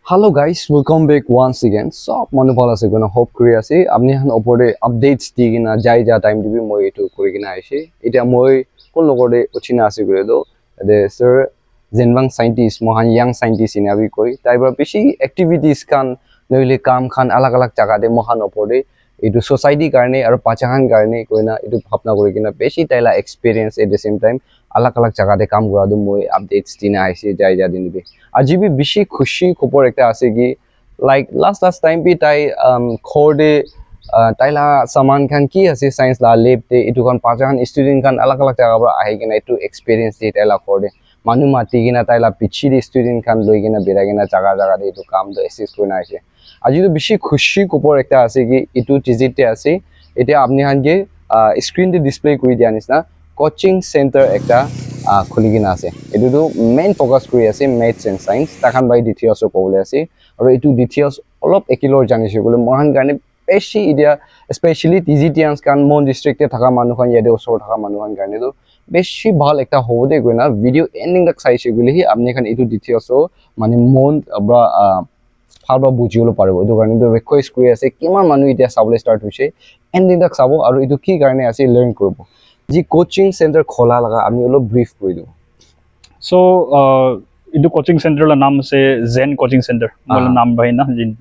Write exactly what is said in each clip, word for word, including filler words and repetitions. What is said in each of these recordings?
Hello guys, welcome back once again. Sob manu bhal ase koina hope kuri ase. Apni khan opor te updates di kena jai ja time te bi moi etu kuri kena aise. Etia moi kon logot te uthi na ase koile toh, ete sir Zenwang scientist, mohan young scientist ena bi koi. Tai para bishi activities khan, nohile kam khan alag alag jaga te mohan opor te etu society karne aru bacha khan karne koina etu bhabna kuri kena bishi tai la experience, at the same time alag alag jaga te kam kura tu moi updates dina aise jai ja din bi. Aji bi bishi khushi khobor ekta ase ki, like, last last time bi tai, um, ghor te, uh, tai la saman khan ki ase science la lab te, etu khan bacha khan student khan alag alag jaga para ahi kena etu experience de tai la ghor te manu mati kena tai la piche te student khan loi kena birai kena jaga jaga te etu kam tu assist kurina aise. Aji tu bishi khushi khobor ekta ase ki etu Tizit te ase. Etia apni khan ke, ah, screen te display kuri dia nisna coaching center ekta, ah, khuli kena ase. Etu tu main focus kuri ase maths and science. Takhan bai details kobole ase. Aru etu details olop ekilor jani se koile mohan karne bishi etia, especially Tizitians khan, Mon district te thaka manu khan, yate osor thaka manu khan karne tu bishi bhal ekta hobo de koina video ending tak sai se koile hi apni khan etu details mane mon para, ah, bhal para buji bole paribo. Etu karne tu request kuri ase, kiman manu etia sabole start hoise, ending tak sabo aru etu ki karne ase learn kuribo. Ji coaching center khola laga ami olop brief kuri dibo. So, uh, etu coaching center la naam ase Zen Coaching Center. Moi la Aha. Naam bhai na, jin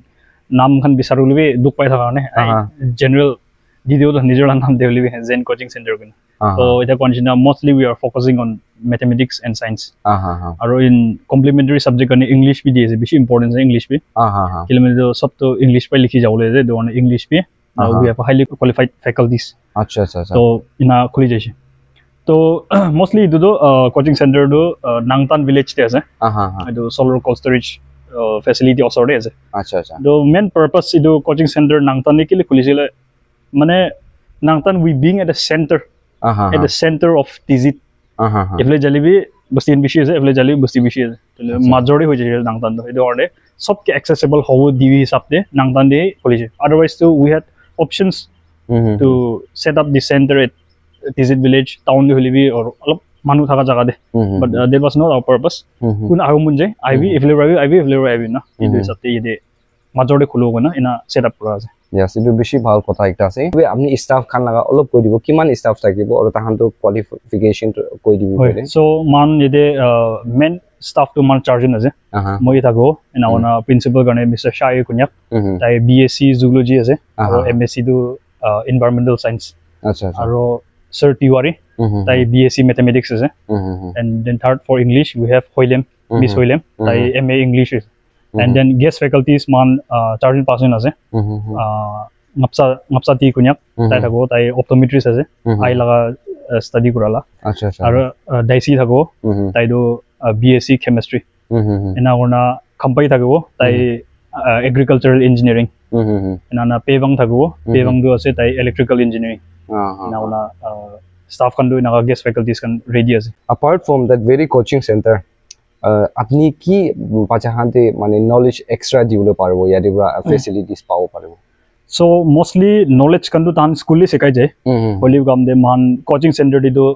naam khan bisaru le bi dukh pai thaka karne. Aha. General video to nijor la naam de hoile bi Zen Coaching Center koi na. Aha. So, eta koi nisna mostly we are focusing on mathematics and science. Aha, aha. Aru in complementary subject karne English bi di ase, bishi important ase English bi. Aha, aha. Kile mane to sob to English pa likhi jabo le, to English bi. Now Aha. We have a highly qualified faculties. Acha, acha, acha. To ina khuli jaise. To mostly etu tu, uh, coaching center tu, uh, Nangtan village te ase. Aha, aha. Etu solar cold storage, uh, facility osor te ase. Acha, acha. To main purpose etu coaching center Nangtan te kile khulisile, mane Nangtan we being at the center, Aha, at the center of Tizit. Aha, aha. Efle jale bi basti khan bishi ase, efle jale bi basti bishi ase. To Acha. Major te hoi jai Nangtan to. Etu karne sobke accessible hobo di hisab te Nangtan te khulise. Otherwise to we had options Mhm. To set up the center at Tizit village, town te hoile bi or olop manu thaka jaga te. Mhm. But uh, that was not our purpose. Mhm. Kun aru mun jai, I B, Mhm. efle I B, I B, efle I B na. Etu Mhm. hisab te yate major te khulo koi na ina set up kura ase. Yes, etu bishi bhal kotha ekta ase. Ebe apni staff khan laga olop koi dibo, kiman staff thakibo aru tahan to qualification to koi dibi Hoi. koile. So man yate uh, main staff to man charjon ase. Aha. Moi thakibo, ena Mm. ona principal karne Mister Shai Konyak. Mhm. Tai B S C Zoology ase. Aha. Aru M S C tu uh, environmental science. Acha, acha. Aru Sir Tiwari, Mhm. tai B S C mathematics ase. Mhm. And then third for English we have Hoilem, Miss Mhm. Hoilem. Tai Mhm. M A English ase. And Mhm. Then guest faculties man uh, charjon pasjon ase. Mhm. Uh, Ngapsa Ngapsa T Konyak, Mhm. Tai thakibo, tai optometrist ase. Mhm. Eye laga uh, study kurala. Acha, acha. Aru uh, Daisy thakibo, Mhm. Tai tu uh, B S C chemistry. Mhm. Ena kurna Khampai thakibo, tai uh, agricultural engineering. Mhm. Ena na Pevang thakibo, Mhm. Pevang tu ase tai electrical engineering. Aha. Ena kurna uh, staff khan tu ena guest faculties khan ready ase. Apart from that very coaching center, uh, apni ki bacha khan te mane knowledge extra dibole paribo, yate para facilities pabo paribo? So mostly knowledge khan tu tahan school te sikai jai. Mhm. Hoile kam de man coaching center te tu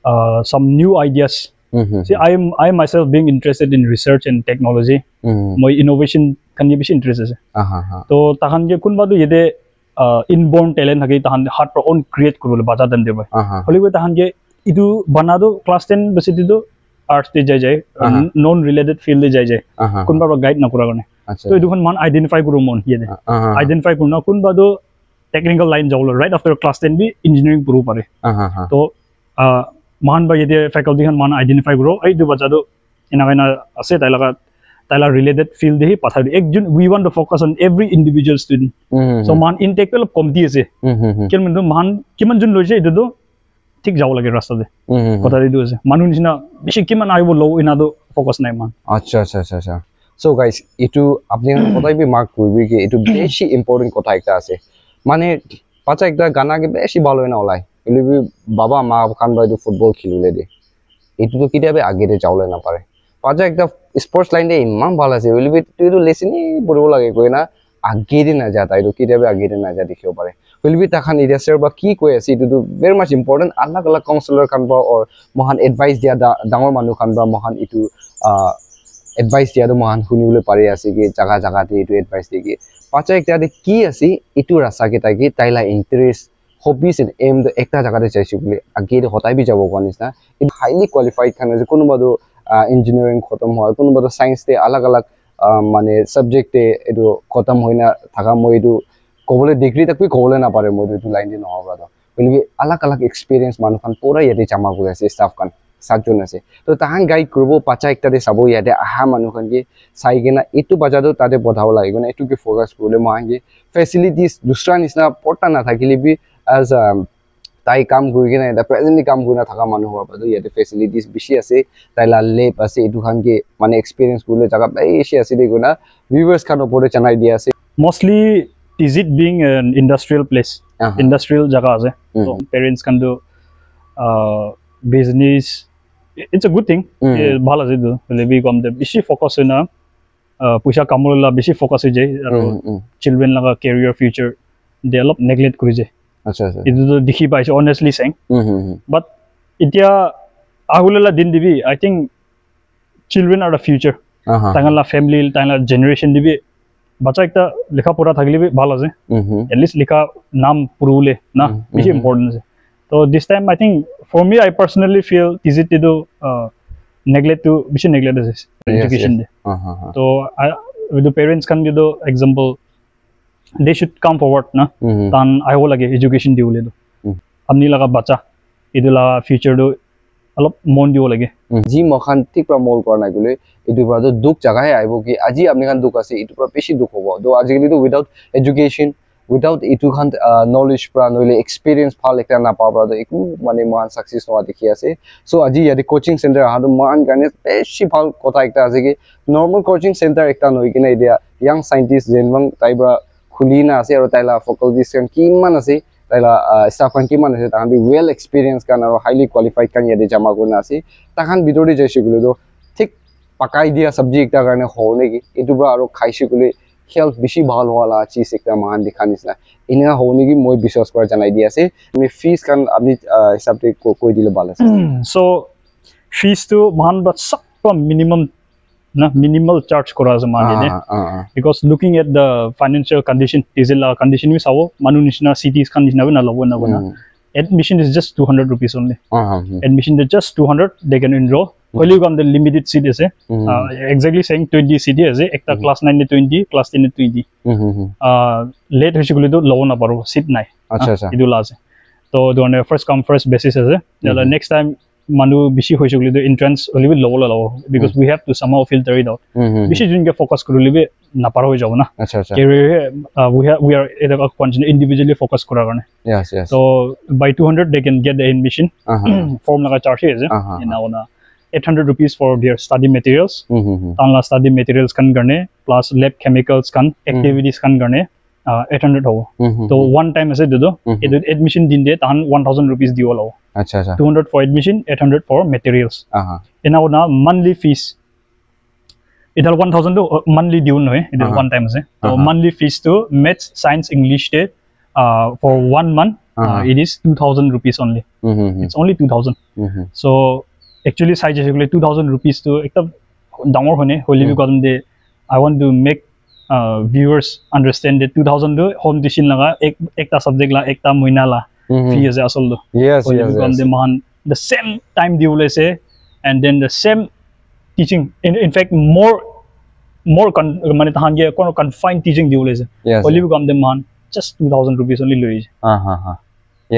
uh, some new ideas. Mhm. See, I am I myself being interested in research and technology. Mhm. Moi innovation khan ke bishi interest ase. Aha, aha. To tahan ke kunba tu yate uh, inborn talent thake tahan hat para own create kuribole bacha time te pai. Aha. Hoile koi tahan ke itu bana tu class ten basi tu arts te jai jai, Aha. Non related field te jai jai. Aha. Kunba para guide na kura karne. Acha. To itu khan man identify kuru mon yate. Aha. Identify kurna kunba tu technical line jabo le right after class ten bi engineering puru pare. Aha, aha. To uh, man ba yate faculty khan man identify kuru, ei itu bacha tu ena kaina ase, tai laga tai la related field te hi pathai di. Ekjon, we want to focus on every individual student. Mhm. So man intake pe olop komti ase. Mhm. Kiyan manu man kiman jun loise itu tu thik jabo lage rasta te. Mhm. Kotha te itu ase. Manu nisina bishi kiman ahibo lo ena tu focus nai man. Acha, acha, acha, acha. So guys, itu apni khan kotha bi mark kuribi ki itu bishi important kotha ekta ase. Mane bacha ekta gana ke bishi bhal hoina olai. Hoile bi baba ma khan para itu football khilile de. Itu to ketia bi age te jabole na pare. Bacha ekta sports line te iman bhal ase. Hoile bi itu lesson hi puribo lage koi na age te na ja, tai to ketia bi age te na ja dikhibo pare. Hoile bi takhan etia sir ba ki koi ase, itu tu very much important. Alag alag counselor khan ba or mohan advice dia da-, dangor manu khan ba mohan itu, ah, advice dia tu mohan huni bole pari ase ki jaga jaga te etu advice de ki bacha ekta de ki ase etu rasta ke tai ki tai la interest, hobbies and aim tu ekta jaga te chaise bole age te hotai bi jabo koa nisna. Etu highly qualified khan ase, kunuba tu ah, engineering khotom hoi, kunuba tu science te alag alag ah, mane subject te etu khotom hoina thaka moi etu kobole degree tak bi kobole na pare moi etu line te nohoba to. Hoile bi alag alag experience manu khan pura yate jama kuri ase, staff khan satjon ase. To tahan guide kuribo, bacha ekta te sabo, yate aha manu khan ke sai kena etu bacha to tate pothabo lage kena etu ke focus kuribole mohan ke facilities dusra nisna porta na thakile bi as a tai kam kuri kena eta presently kam kuri na thaka manu hoba to yate facilities bishi ase, tai la lab ase, etu khan ke mane experience kuribole jaga bishi ase de kena viewers khan opor te janai dia ase. Mostly Tizit being an industrial place, Aha. industrial jaga ase. Mhm. So parents khan tu uh, business, it's a good thing. Mhm. Eh, bhal ase tu. Hoile bi kom te bishi focus hoina uh, puisa kamole la bishi focus hoi jai. Aru Mhm, mhm. children laga career future de alop neglect kuri jai. Acha acha. Etu tu dikhi paise honestly saying. Mhm, mhm. But itia agule la din de bi I think children are the future. Aha. Tangan la family, tangan la generation de bi bacha ekta lekha pura thakile bi bhal ase. Mhm. At least lekha nam purule na Mhm, bishi mhm. important ase. So this time I think for me I personally feel Tizit te tu uh, neglect tu bishi neglect ase Yes, education yes. de. Aha, aha. So I, with the parents khan ke tu example they should come forward na. Mhm. Tan ahibo lage education dibole tu. Mm. Apni laga bacha etu la future tu alop mon dibo lage. Mm. Ji moikhan thik pra mol kora nai koile etu pra tu dukh jaga he ahibo ki aji apni khan dukh ase etu pra bishi dukh hobo. To ajikali tu without education, without etu khan uh, knowledge pra noile experience bhal ekta na pa pra tu eku mane moikhan success noa dikhi ase. So aji yate coaching center aha tu moikhan karne bishi bhal kotha ekta ase ki normal coaching center ekta nohoi kena etia young scientist Zenwang tai pra khuli na ase aru tai la faculties khan kiman ase, tai la uh, staff khan kiman ase, tahan bi well experience khan aru highly qualified khan yate jama kurina ase. Tahan bitor te jaise koile tu thik pakai dia sabji ekta karne ho neki etu pra aru khaise koile health bishi bhal hoa la cheez ekta moikhan dikha nisna. Eneka ho neki moi biswas kora janai di ase. Apni fees khan apni uh, hisab te ko- koi dile bhal ase. So fees tu moikhan pra sab pra minimum na minimal charge kora ase moikhan Ah, de. Ah, ah. Because looking at the financial condition, Tizit la condition bi sabo, manu nishina cities khan nishina bi na lobo na kona. Mm. Admission is just two hundred rupees only. Ah, ah, hmm. Admission is just two hundred, they can enroll. Hoile kam de limited seat ase. Mm. Uh, exactly saying twenty seat ase. Ekta Mm. class nine de twenty, class ten de twenty. Mm-hmm. Uh, late hoise koile tu lobo na paro, seat nai. Acha, Ah, acha. Etu la ase. To etu karne first come first basis ase. Tala Mm-hmm. next time manu bishi hoise koile tu entrance hoile bi lobo la lobo because Mm. we have to somehow filter it out. Mm-hmm. Bishi jun ke focus korile bi na paro hoi jabo na. Acha, acha. Career uh, we have we are individually focus kora karne. Yes, yes. So by two hundred they can get the admission. Aha. Form laga charge ase. Aha, Ena aha. Hona eight hundred rupees for their study materials. Mm-hmm. Tan la study materials khan karne plus lab chemicals khan Mm. activities khan karne uh, eight hundred hobo. Mm-hmm. To one time ase de do. Mm-hmm. Etu admission din de tan one thousand rupees dibo labo. Acha, acha. Two hundred for admission, eight hundred for materials. Aha. Ena hona monthly fees. Etu one thousand to uh, monthly due nohoi, etu Aha. one time ase. So Aha. monthly fees to maths, science, English te uh, for one month, uh, Aha. it is two thousand rupees only. Mm-hmm. It's only two thousand. Mm-hmm. So actually sai jaise koile two thousand rupees to ekta dangor hoine hoile bi Mm. kodam de I want to make uh, viewers understand that two thousand to home tuition laga ek, ekta subject la ekta moina la Mm-hmm. fee ase asol to. Yes, Hoile yes, bi kodam yes. de moikhan the same time dibole ase and then the same teaching. In, in fact, more more con, mane tahan ke kono confined teaching dibole ase. Yes, Hoile yes. bi kam de man just two thousand rupees only loi ase. Ha, ha, ha.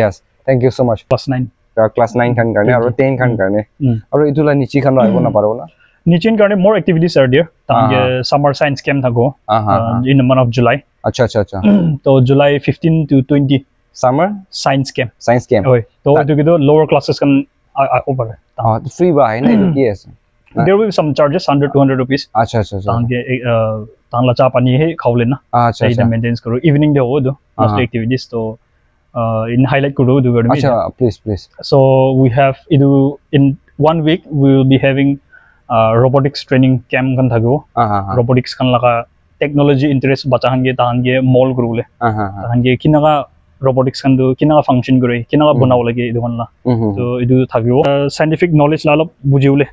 Yes. Thank you so much. Class nine. Uh, class nine khan karne, aru Twenty. ten khan Mm. karne. Mm. Aru itu la nichi khan la aibo na paro na? Nichi khan karne more activities are there. Tahan Ah. ke summer science camp thako, Ah, ha, uh, ha. in the month of July. Acha, acha, acha. To July fifteen to twenty. Summer? Science camp. Science camp. Hoi. To Ta- itu ke to lower classes khan a- a- over. Ah, to free ba hai na, itu ki ase? Na? There will be some charges, hundred, two hundred rupees. Acha, acha, acha. Tahan ke, eh, uh, tahan la cha pani he khawole na. Ah, acha, Tahan acha. Maintenance karo. Evening de hobo do. Ah. Mostly activities to, uh, in highlight kuro do garmi. Acha, please, please. So we have idu in one week we will be having uh, robotics training camp khan thakibo. Ah, ah, ah. Robotics khan laga technology interest bacha khan ke tahan ke mold kuribole. Ah, ah, ah. Tahan ke kinaka robotics khan tu kinaka function kore, kinaka banabo lage etu khan la. To etu thakibo. Uh, scientific knowledge la olop bujibole,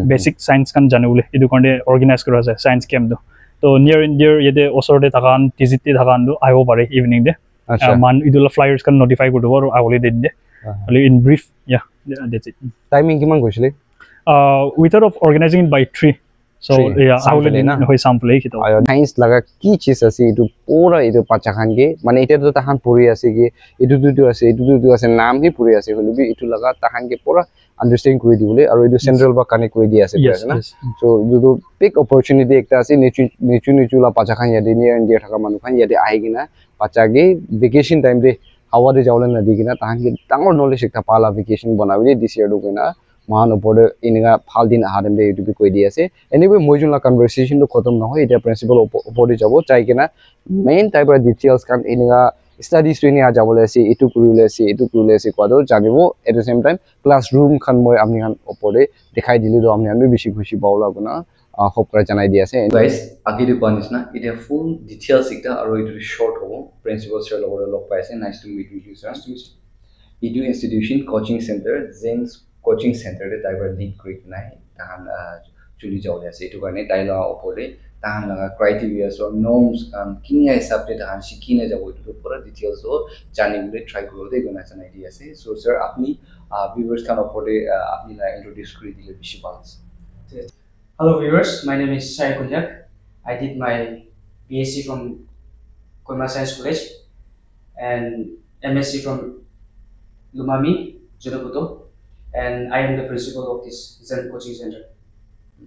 basic science khan janibole etu karne organize kora ase science camp tu. To near and dear yate osor te thaka khan, T Z te thaka khan tu ahibo pare evening te. Acha. Uh, man etu la flyers khan notify kori dibo aru abole din te. Hoile in brief, yeah, yeah, that's it. Timing kiman koisile? Uh, we thought of organizing it by three. So, three. Yeah, Sample abole din na? Hoi sample hi khito. Ayo, science laga ki cheez ase etu pura etu bacha khan ke, mane etia to tahan puri ase ki etu tu tu ase, etu tu tu ase, naam hi puri ase, hoile bi etu laga tahan ke pura understand kuri dibole aru etu central ba connect kuri di ase, yes, na? Yes. So etu tu big opportunity ekta ase, nichu nichu nichu la bacha khan yate near and dear thaka manu khan yate ahi kena bacha ke vacation time te hawa te jabole na di kena tahan ke dangor knowledge ekta pa la vacation banabole this year tu kena mohan opor te enika bhal din aha time te etu bi koi di ase. Anyway, moi jun la conversation tu khotom nohoi, etia principal opo- opor te jabo jai kena main type of details khan enika studies tu enika jabole ase, etu kuribole ase, etu kuribole ase koa tu janibo. At the same time classroom khan moi apni khan opor te dikhai dile tu apni khan bi bishi khushi pabo la koina uh, hope kora janai di ase. Guys, agi te koa nisna, etia full details ekta aru etu short hobo. Principal sir logot te log pai ase. Nice to meet you, sir. Nice to meet you. Etu institution coaching center, Zen's coaching center te tai para link kuri kena tahan uh, chuli jabole ase. Etu karne tai la opor te tahan laga criteria or norms khan kinia hisab te tahan shikhi na jabo etu tu pura details to janibole try kuro de koina janai di ase. So sir, apni uh, viewers khan opor te uh, apni la introduce kuri dile bishi bhal ase. Hello viewers, my name is Sai Konyak. I did my B S C from Kohima Science College and M S C from Lumami, Zunheboto, and I am the principal of this Zen Coaching Center.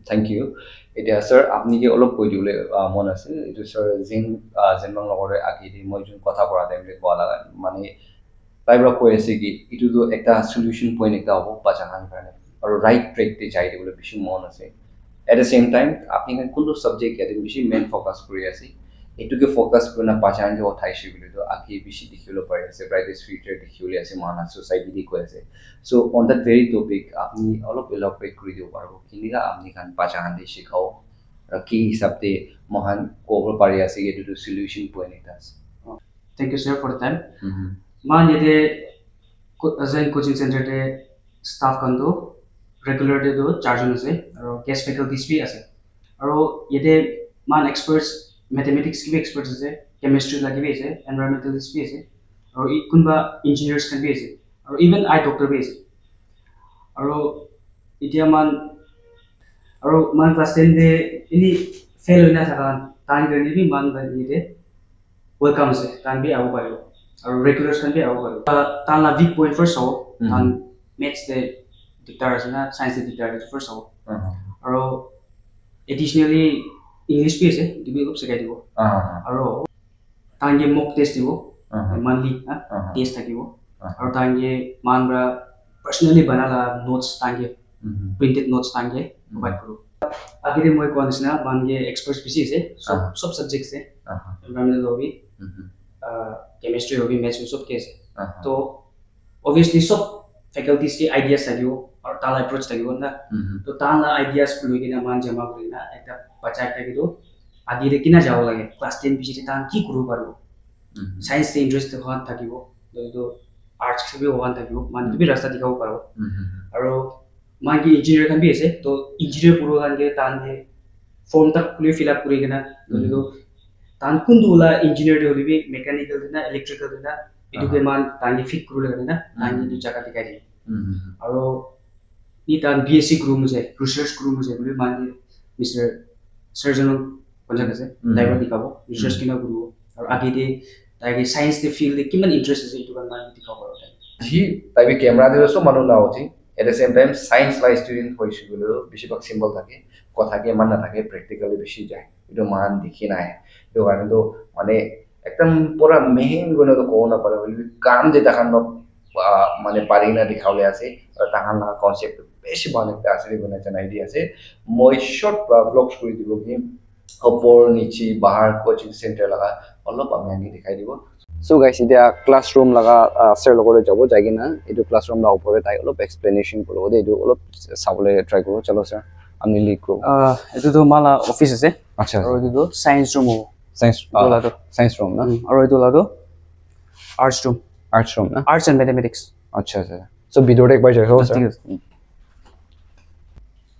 Thank you. Etia sir, apni ke olop koi dibole uh, mon ase. Etu sir Zen uh, Zenbang logot te agi te moi jun kotha kora time te koa laga mane tai para koi ase ki etu tu ekta solution point ekta hobo bacha khan karne aru right track te jai dibole bishi mon ase. At the same time apni khan kuntu subject yate bishi main focus kuri ase, etu ke focus kurina bacha khan ke uthai se koile tu age bishi dikhi bole pari ase, brightest future dikhi bole ase mohan la society te koi ase. So on that very topic apni olop elaborate kuri dibo paribo kinika apni khan bacha khan te shikhabo aru ki hisab te mohan kobo pari ase ki etu tu solution point ekta ase. Thank you, sir, for the time. Mohan yate co- Zen Coaching Center te staff khan tu regular te tu charjon ase aru guest faculties bi ase. Aru yate mohan experts, mathematics ki bi experts ase, chemistry la ki bi ase, environmentalist bi ase, aru i- kunba engineers khan bi ase, aru even eye doctor bi ase. Aru etia mohan aru mohan class ten te ini fail hoina thaka tahan karne bi mohan la yate welcome ase, tahan bi ahibo paribo. Aru regulars khan bi ahibo paribo. Ah, tahan la weak point first hobo, tahan maths te diktar ase na, science te diktar ase first hobo. Aru additionally English bi ase, etu bi olop sikhai dibo. Aru tahan ke mock test dibo, monthly na test thakibo. Aru tahan ke mohan para personally bana la notes tahan ke printed notes tahan ke provide kuro. Age te moi koa nisna mohan ke experts bishi ase, sob sob subject ase, environmental hobi, ah, chemistry hobi, maths hobi, sob ke ase. To obviously sob faculties ke ideas thakibo aru tahan la approach thakibo na. To tahan la ideas loi kena mohan jama kuri kena ekta bacha ekta ke tu age te kina jabo lage, class ten piche te tahan ki kuribo paribo, science te interest howa thakibo, to arts te bi howa thakibo, mohan etu bi rasta dikhabo paribo. Aru mohan ke engineer khan bi ase, to engineer kuribo khan ke tahan ke form tak kuli fill up kuri kena to tahan kuntu la engineer te hoile bi mechanical te na electrical te na etu ke mohan tahan ke fit kuribole karne na tahan ke etu jaga dikhai dibo. Aru ni tahan B S C kuribo mon ase, research kuribo mon ase koile mohan ke Mister Surgeon Konyak ase, tai para dikhabo research kina kuribo aru age te tai ke science te field te kiman interest ase etu khan mohan ke dikhabo aru tai. Ji, tai bi camera te sob manu na uthi. At the same time science la student hoise koile bishi bhag simple thake, kotha ke iman na thake, practically bishi jai. Etu mohan dikhi nai. Etu karne tu mane ekdam pura main kurina tu kobo napare hoile bi kam te tahan log ah, mane pari kena dikha bole ase. Aru tahan la concept tu bishi bhal ekta ase koina janai di ase. Moi short para vlogs kuri dibo ki opor niche bahar coaching center laga olop apni khan ke dikhai dibo. So guys, etia classroom laga uh, sir logot te jabo, jai kena etu classroom la opor te tai olop explanation kuribo de, etu olop sabole try kuribo. Chalo sir, apni lead kuribo. Ah, etu tu mohan la office ase. Acha. Aru etu tu science room hobo. Science, etu ah, la tu science room na? Mm, aru etu la tu arts room. Arts room na? Arts and Mathematics. Acha acha. So bidor te ekbar jai ho sir.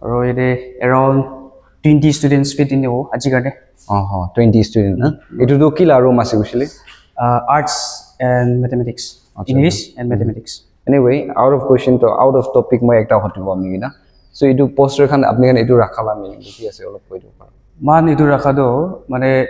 Aru yate around twenty students fit in hobo aji karne. Oho, twenty student na? Itu tu kila room ase kushile? Uh, arts and Mathematics. Acha. English and Mathematics. Anyway, out of question to out of topic moi ekta hotibo ami kina. So itu poster khan apni khan itu rakha la meaning ki ase olop koi dibo para? Man itu rakha do mane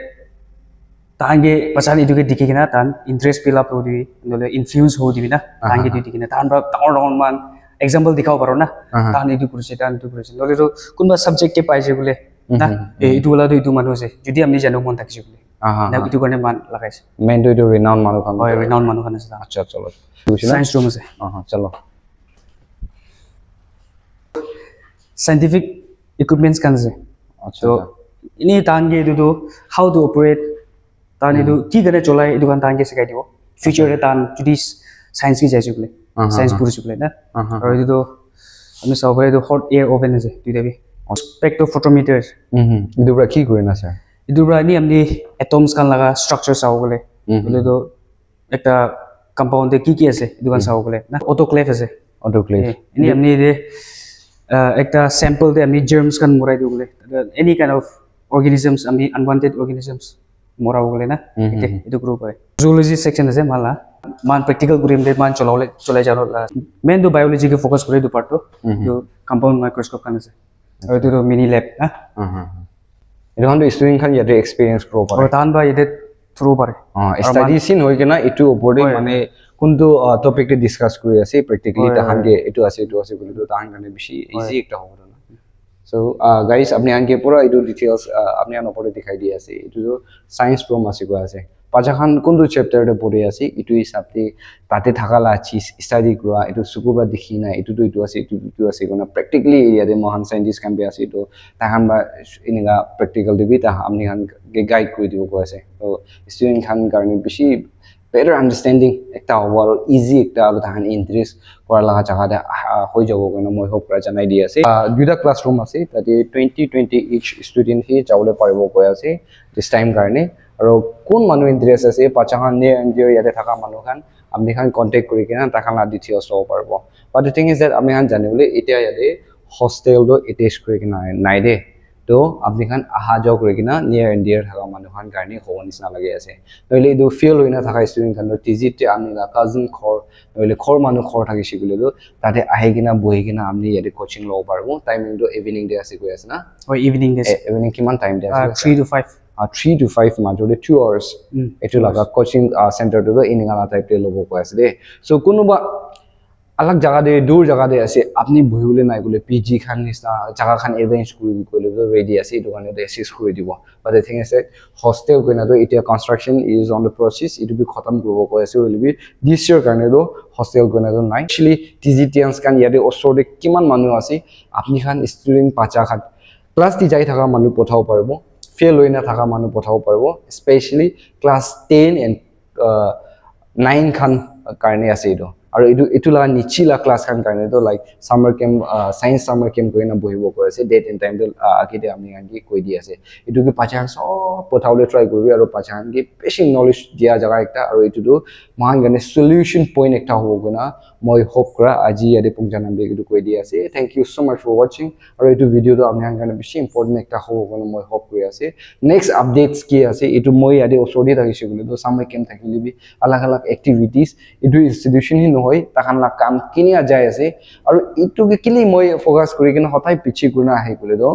tahan ke bacha khan itu ke dikhi kena tahan interest build up hodi nole influence hodi na tahan ke itu dikhi kena tahan pra dangor dangor man example dikhabo paro na. Aha. Tahan itu kurise tahan itu kurise nole to kunba subject ke paise bole na. Mhm. Eh, itu wala to itu manu ase jodi ami jano mon thakise bole Aha. Na itu karne man lagaise. Main to itu renowned manu khan. Hoi, renowned manu khan ase. Acha chalo. Buji na? Science room ase. Aha, chalo. Scientific equipments khan ase. Acha. So ini tahan ke itu tu how to operate, tahan itu ki karne cholai itu khan tahan ke sikhai dibo. Future te tahan jodi science ki jaise bole, Aha, science aha. Puri se bole na. Aha. Aru itu tu ami sabo pare itu hot air oven ase duita bi. Spectrophotometer. Mhm. Itu pra ki kuri na sir? Itu pra ni ami atoms khan laga structure sabo bole. Mhm. Bole to ekta compound te ki ki ase itu khan sabo bole na. Autoclave ase. Autoclave. Eh, ini ami de uh, ekta sample te ami germs khan morai dibo bole. Any kind of organisms ami unwanted organisms mora bole na. Mhm. Ete itu group hai. Zoology section ase mala. Man practical gurim de man cholole cholai jaro la. Main to biology ke focus kore du part to. Mhm. To compound microscope khan ase. Aru itu to mini lab na. Aha. Itu khan to student khan yate experience kuro Aru pare. tahan ba yate through pare. Ah, study scene hoi kena itu opor te Hoi. Mane kuntu uh, topic te discuss kuri ase practically Hoi, tahan hoi. ke itu ase itu ase kuli to tahan karne bishi easy ekta hobo na. So uh, guys apni khan ke pura itu details uh, apni khan opor te dikhai di ase itu to science room ase koi ase. Bacha khan kuntu chapter te puri ase itu hisab te tate thaka la cheez study kura itu suku ba dikhi na itu tu itu ase itu tu itu ase kona practically area te mohan scientist khan bi ase itu tahan ba enika practical te bi ta amni khan ke guide kuri dibo koi ase to student khan karne bishi better understanding ekta hobo aro easy ekta aro tahan interest kura laga jaga te ah, hoi jabo koina moi hope kura janai di ase. Ah, duita classroom ase tate twenty twenty each student hi jabole paribo koi ase this time karne aro kun manu interest ase bacha khan near and dear yate thaka manu khan apni khan contact kuri kena takhan la details lobo paribo but the thing is that ami khan jani bole etia yate hostel to attach kuri kena nai de to apni khan aha jawa kuri kena near and dear thaka manu khan karne hobo nisna lagi ase nohole etu fail hoina thaka student khan to tizit te ami la cousin ghor nohole ghor manu ghor thakise koile to tate ahi kena bohi kena ami yate coaching lobo paribo timing to evening te ase koi ase na? Or evening ase. Eh, evening kiman time te Uh, ase? three to five. Uh, three to five major te two hours Mm. etu laga coaching uh, center tu to eninga la type te lobo koi ase de so kunuba alag jaga te dur jaga te ase apni buhibole nai kole P G khan nisna jaga khan arrange kuri kole to ready ase etu karne to assist kuri dibo but the thing is that hostel koina to etia construction is on the process etu bi khatam kuribo koi ase hoile bi this year karne to hostel koina to nai actually T Z T Ns khan yate osor te kiman manu ase apni khan student bacha khan class te jai thaka manu pothabo paribo fail hoina thaka manu pothabo paribo especially class ten and uh, nine khan karne ase etu aru etu etu la niche la class khan karne to like summer camp uh, science summer camp koina bohibo koi ase date and time to uh, age te ami khan ke koi di ase etu ke bacha khan sob pothabole try kuribi aru bacha khan ke bishi knowledge dia jaga ekta aru etu tu moikhan karne solution point ekta hobo koina moi hope kura aji yate pongja nam de etu koi di ase thank you so much for watching aru etu video tu ami khan karne bishi important ekta hobo koina moi hope kuri ase next updates ki ase etu moi yate osor te thakise koile to summer camp thakile bi alag alag activities etu institution hi nohoi takhan la kam kinia jai ase aru etu ke kile moi focus kuri kena hotai piche kurina ahi koile to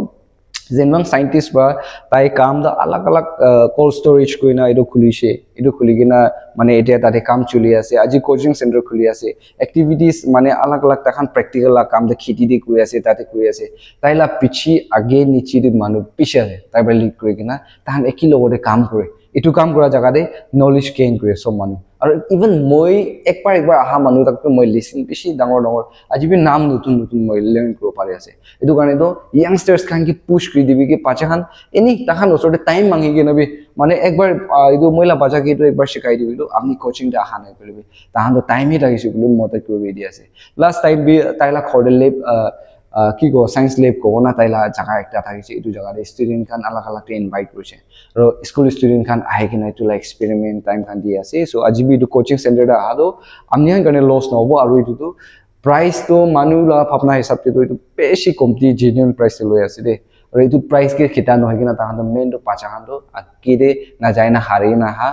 jenman scientist ba tai kam da alag alag uh, cold storage koina etu khulise etu khuli kena mane etia tate kam chuli ase aji coaching center khuli ase activities mane alag alag takhan practical la kam da kheti de kuri ase tate kuri ase tai la piche age niche de manu bishi ase tai para lead kuri kena takhan eki logote kam kure etu kam kura jaga te knowledge gain kure sob manu aru even moi ekbar ekbar aha manu tak to moi listen bishi dangor dangor aji bi naam notun notun moi learn kuribo pari ase etu karne to youngsters khan ke push kuri dibi ki bacha khan eni takhan osor te time mangi kena bi mane ekbar ah, etu moi la bacha ke etu ekbar shikai dibi to apni coaching te aha nai koile bi takhan to time hi thakise koile moi tai kuri di ase last time bi tai la ghor te lab ah, uh, ki ko science lab ko na tai la jaga ekta thakise, etu jaga te student khan alag alag te invite kurise. Aro school student khan ahi kena etu la experiment time khan di ase. So aji bi etu coaching center te aha to ami khan karne loss na hobo. Aro etu tu price to manu la bhabna hisab te to etu beshi komti genuine price te loi ase de. Aro etu price ke khita nohoi kena tahan to main to bacha khan to age te na jai na hari na ha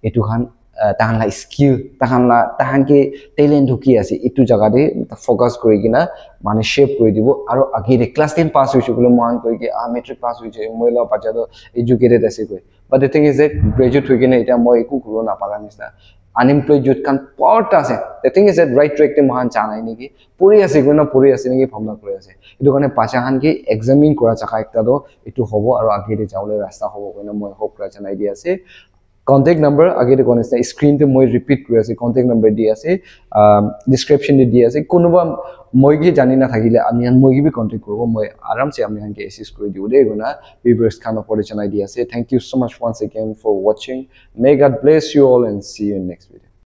etu khan, uh, tahan la skill, tahan la, tahan ke talent to ki ase, etu jaga te focus kuri kena mane shape kuri dibo. Aro age te class ten pass hoise koile mohan koi ke, ah, matric pass hoise, moi la bacha to educated ase koi. But the thing is that graduate hoi kena eta moi eku kuro na para nisna. Unemployed youth khan bahut ase. The thing is that right track te mohan ja nai niki. Puri ase koina puri ase niki bhabna kuri ase. Etu karne bacha khan ke examine kura jaga ekta to etu hobo aro age te jabole rasta hobo koina moi hope kura janai di ase. Contact number age te koina ase, screen te moi repeat kuri ase, contact number di ase, um, description te di ase. Kunuba moi ke jani na thakile ami khan moi ke bi contact kuribo, moi aram se ami khan ke assist kuri dibo de koina viewers khan opor te janai di ase. Thank you so much once again for watching. May God bless you all and see you in next video.